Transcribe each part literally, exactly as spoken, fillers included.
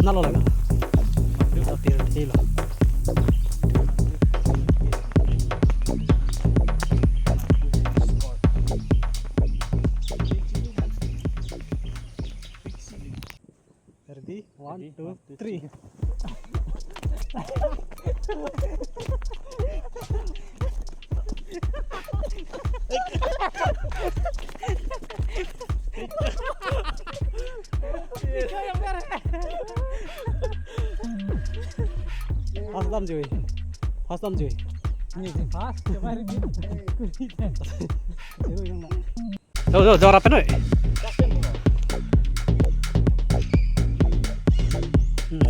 Nalo laga. Tir tilo. Ready? One, two, three. First time jui. First time jui. Ini sih first, coba ready. Jui, yang mana? Tuh, tuh, jora penoi. Hmm.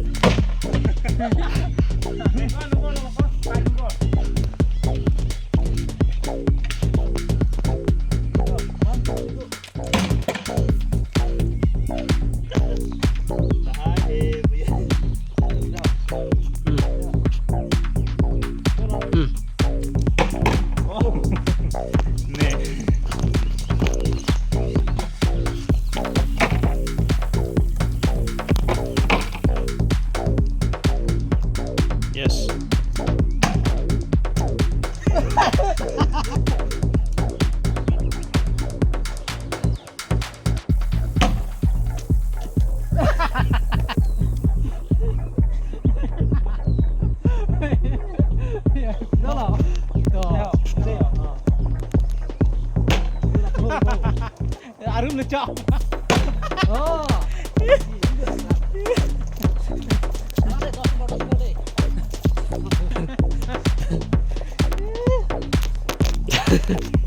Hmm. Hmm. Yes. Arum luchok. Oh.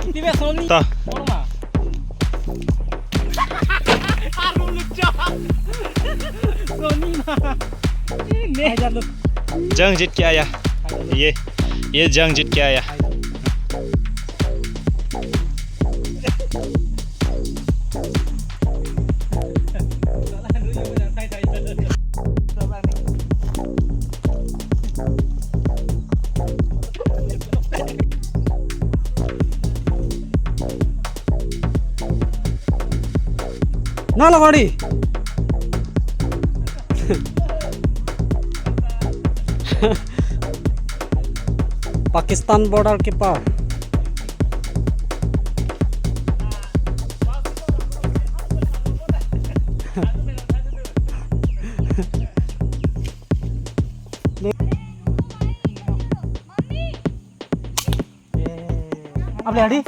Tiba Sony. Ta. Orang mah. Arum luchok. Sony mah. Ini. Jang jit ke aya. Ye, ye jang jit ke aya. Na lagori. Pakistan border ke par. Able adi?